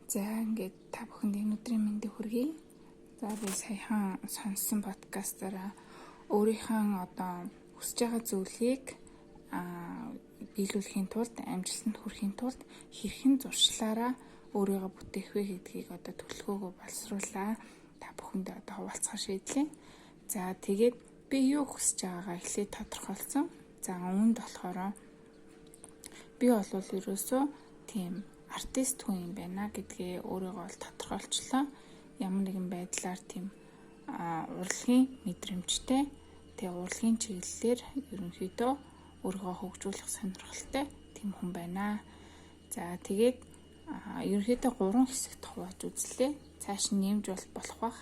За, ингээд та бүхэнд энэ өдрийн мэндийг хүргэе. За, би саяхан сонссон подкастаараа өөрийнхөө одоо хүсэж байгаа зүйлийг биелүүлэхийн тулд, амжилтанд хүрэхийн тулд хэрхэн зуршлаараа өөрийгөө бүтээх вэ гэдгийг одоо төлөвлөгөөгөө боловсруулаа. Та бүхэндээ одоо хуваалцахаар шийдлээ. За, тэгээд би юу хүсэж байгаагаа эхлээд тодорхойлсон. За, үүнд болохоор би бол ерөөсөө тийм артист хүн юм байна гэдгээ өөрийгөө бол тодорхойлчлоо. Ямар нэгэн байдлаар тийм урлагийн мэдрэмжтэй, тэгээ урлагийн чиглэлээр ерөнхийдөө өөрийгөө хөгжүүлэх сонирхолтой тийм хүн байна. За, тэгээд ерөнхийдөө гурван хэсэгт хувааж үзлээ. Цааш нь нэмж бол болох бах.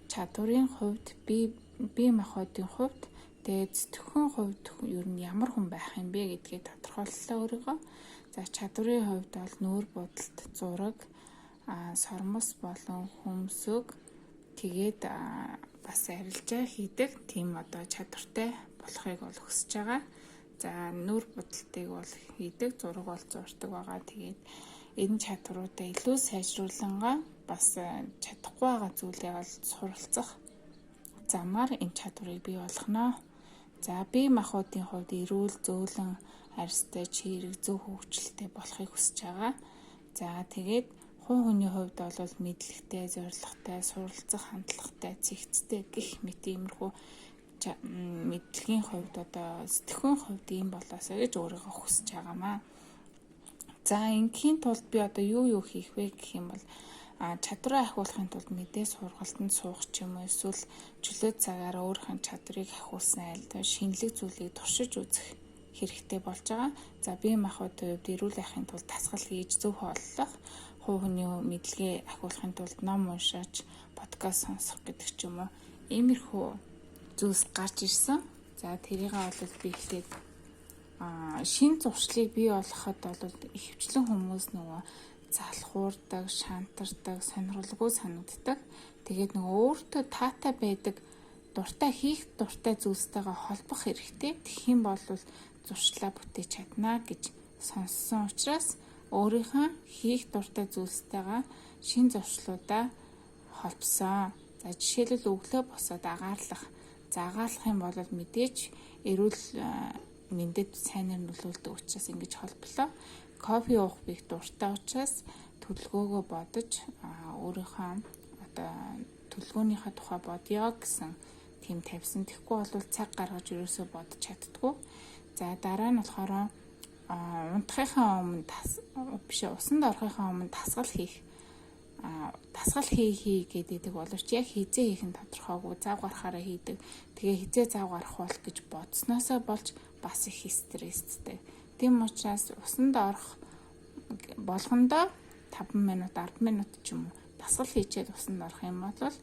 Чадварын хувьд, бие махбодын хувьд, тэгээд сэтгэхүйн хувьд ер нь ямар хүн байх юм бэ гэдгээ тодорхойллоо өөрийгөө. За, чадварын хувьд бол нүүр будалт, зураг, сормос болон хөмсөг, тэгээд бас арилжаа хийдэг тийм одоо чадвартай болохыг бол хүсэж байгаа. За, нүүр будалтыг бол хийдэг, зураг бол зурдаг байгаа. Тэгээд энэ чадваруудаа илүү сайжруулангаа бас чадахгүй байгаа зүйлээ бол суралцах замаар энэ чадварыг бий болгоно. За, бие махбодын хувьд эрүүл, зөөлөн арьстай, чийрэг, зөв хөгжилтэй болохыг хүсэж байгаа. За, тэгээд хувь хүний хувьд бол мэдлэгтэй, зорилготой, суралцах хандлагатай, цэгцтэй гэх мэт иймэрхүү мэдлэгийн хувьд, одоо сэтгэхүйн хувьд ийм болоосой гэж өөрийгөө хүсэж байгаамаа. За, ингээхийн тулд би одоо юу юу хийх вэ гэх юм бол чадвараа ахиулахын тулд мэдээ сургалтанд суух ч юм уу, эсвэл чөлөө цагаараа өөрийнхөө чадварыг ахиулсан айл шинэлэг зүйлийг туршиж үзэх хэрэгтэй болж байгаа. За, бие махбодын хувьд эрүүл байхын тулд дасгал хийж, зөв хооллох, хувь хүний мэдлэгээ ахиулахын тулд ном уншаач, подкаст сонсох гэдэг ч юм уу. Иймэрхүү зүйлс гарч ирсэн. За, тэрийг бол би эхлээд шинэ зуршлыг бий болгоход бол ихэвчлэн хүмүүс нөгөө залхуурдаг, шантардаг, сонирхолгүй санагддаг. Тэгээд нөгөө өөртөө таатай байдаг, дуртай хийх дуртай зүйлстэйгээ холбох хэрэгтэй. Тэгэх юм бол зуршлаа бүтээж чадна гэж сонссон учраас өөрийнхөө хийх дуртай зүйлстэйгээ шинэ зуршлуудаа холбосон. За, жишээлбэл, өглөө босоод агаарлах. За, агаарлах юм бол мэдээж эрүүл мэндэд сайнаар нөлөөлдөг учраас ингэж холболоо. Кофе уух би их дуртай учраас төлөвлөгөөгөө бодож, өөрийнхөө одоо төлөвлөгөөнийхөө тухай бодъё гэсэн тийм тавьсан. Тэгэхгүй бол цаг гаргаж ерөөсөө бодож чаддаггүй. За, дараа нь болохоор унтахынхаа өмнө биш, усанд орохынхаа өмнө дасгал хийх, дасгал хий хий гэдэг боловч яг хэзээ хийх нь тодорхойгүй, зав гарахаараа хийдэг. Тэгээ хэзээ зав гарах бол гэж бодсноосоо болж бас их стресстэй. Тийм учраас усанд орох болгондоо 5 минут, 10 минут ч юм уу дасгал хийчээд усанд орох юм бол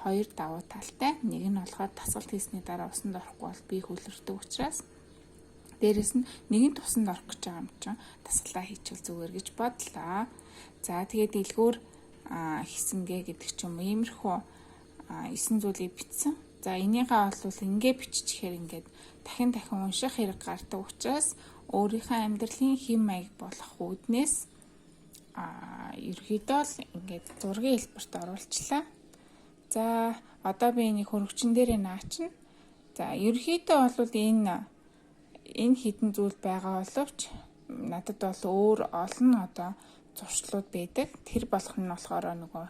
хоёр давуу талтай. Нэг нь болохоор дасгал хийсний дараа усанд орохгүй бол бие хөлөрдөг учраас, дээрэс нь нэгэн тусанд орох гэж байгаа юм чинь дасгалаа хийчихвэл зүгээр гэж бодлоо. За, тэгээд дэлгүүр хийсэнгээ гэдэг ч юм уу, иймэрхүү 9 зүйлийг бичсэн. За, энийгээ бол ингээ биччихээр ингээд дахин дахин унших хэрэг гардаг учраас өөрийнхөө амьдралын хэм маяг болох үүднээс ерөөхдөө л ингээд зургийн хэлбэрт оруулчлаа. За, одоо би энийг хөргөчн дээрээ наачна. За, ерөөхдөө бол энэ хэдэн зүйл байгаа боловч надад бол өөр олон одоо зуршлууд байдаг. Тэр болох нь болохоор нөгөө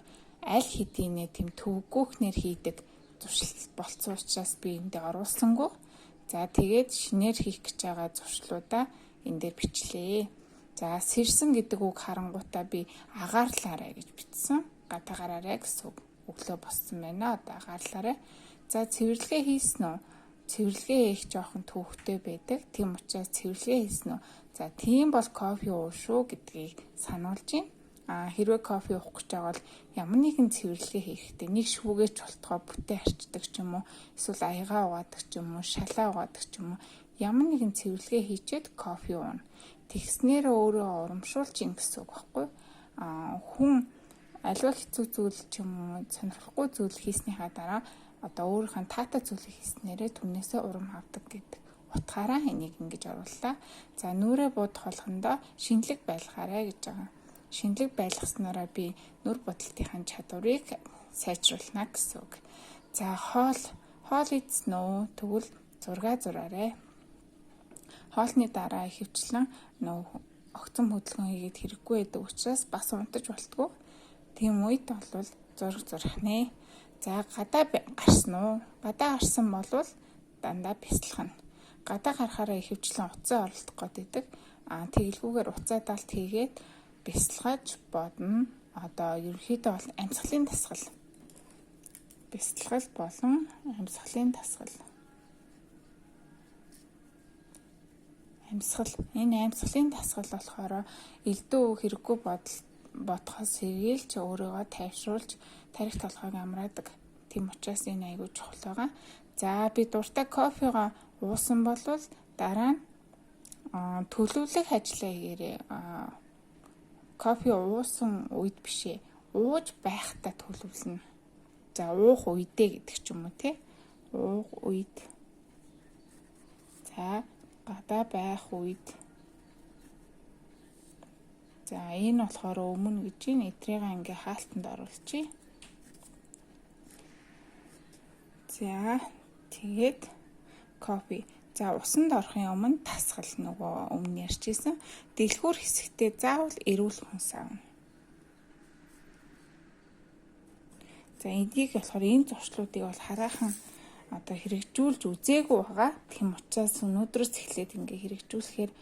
аль хэдийнэ тийм төвөггүйхнэр хийдэг зуршил болцсон учраас би энд оруулсангүй. За, тэгээд шинээр хийх гэж байгаа зуршлуудаа энэ дээр бичлээ. За, сэрсэн гэдэг үг харангуутаа би агаарлаарай гэж бичсэн. Гадаа гараарай гэсэн үг. Өглөө боссон байна. Одоо агаарлаарай. За, цэвэрлэгээ хийсэн үү? Цэвэрлэгээ хийх жоохон төвөгтэй байдаг. Тийм учраас цэвэрлэгээ хийсэн үү? За, тийм бол кофе уу шүү гэдгийг сануулж байна. А хэрвээ кофе уух гэж байгаа бол ямар нэгэн цэвэрлэгээ хийхдээ нэг шүүгээ ч болтгоо бүтээ арчдаг ч юм уу, эсвэл аягаа угаадаг ч юм уу, шалаа угаадаг ч юм уу, ямар нэгэн цэвэрлэгээ хийчээд кофе ууна. Тэгснээр өөрөө урамшуулж ийн гэсэн үг байхгүй. А хүн аливаа хэцүү зүйл ч юм уу, сонирхолгүй зүйл хийснийхаа дараа одоо өөрийнхөө таатай зүйлийг хийснээрээ түүнээсээ урам авдаг гэдэг утгаараа энийг ингэж орууллаа. За, нүүрээ будах болгондоо шинэлэг байлгаарай гэж байгаа. Шинэлэг байлгаснараа би нүр будалтынхаа чадварыг сайжруулна гэсэн үг. За хоол идсэн үү? Тэгвэл зураг зураарай. Хоолны дараа ихэвчлэн нөө огцом хөдөлгөөн хийгээд хэрэггүй байдаг учраас бас унтаж болтгүй. Тийм үед бол зураг зурах нэ. За гадаа гарсан уу? Гадаа гарсан болвол дандаа бясалгана. Гадаа гарахаараа ихэвчлэн утсаа оролдох гээд байдаг. Тэгэлгүйгээр утсаа далд хийгээд бясалгаж бодно. Одоо ерөнхийдөө бол амьсгалын дасгал. Бясалгал болон амьсгалын дасгал. Амьсгал. Энэ амьсгалын дасгал болохоор элдв хэрэггүй бодол бодохоос сэргийлж өөрийгөө тайвшруулж тархи толгойг амраадаг. Тийм учраас энэ айгүй чухал байгаа. За би дуртай кофегоо уусан болвол дараа нь төлөвлөх ажлаа хийгээрэй. Кофе уусан үед биш ээ. Ууж байхдаа төлөвлөнө. За уух үедээ гэдэг ч юм уу те. Уух үед. За гадаа байх үед. За энэ болохоор өмнө гэж байна. Эдрийг ингээ хаалтанд оруулчих. За тэгээд кофе. За усанд орохын өмнө тасгал нөгөө өмнө ярьжсэн. Дэлгүүр хэсэгтээ заавал эрүүл хүнс авна. За эдгийг болохоор энэ зуршлуудыг бол хараахан одоо хэрэгжүүлж үзээгүй байгаа. Тийм учраас өнөөдрөөс эхлээд ингээ хэрэгжүүлэхээр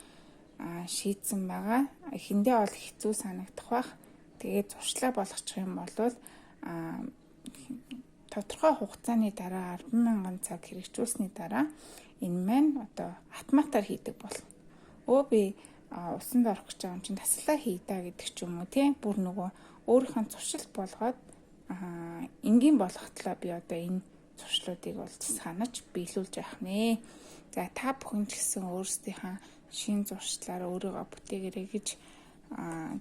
шийдсэн байгаа. Эхэндээ бол хэцүү санагдах бах. Тэгээд зуршлаа болгочих юм бол тодорхой хугацааны дараа 10,000 цаг хэрэгжүүлсэний дараа энэ маань одоо автоматар хийдэг болно. Би усанд орох гэж байгаа юм чинь тасалаа хий да гэдэг ч юм уу тийм бүр нөгөө өөрийнхөө зуршил болгоод энгийн болгохтлоо би одоо энэ зуршлуудыг бол санаж биелүүлж явах нэ. За та бүхэн ч гэсэн өөрсдийнхээ шин зуршлаараа өөрийгөө бүтээгээрэй гэж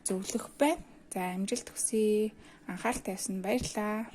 зөвлөх байна. За амжилт хүсье. Анхаарал тавьсанд баярлалаа.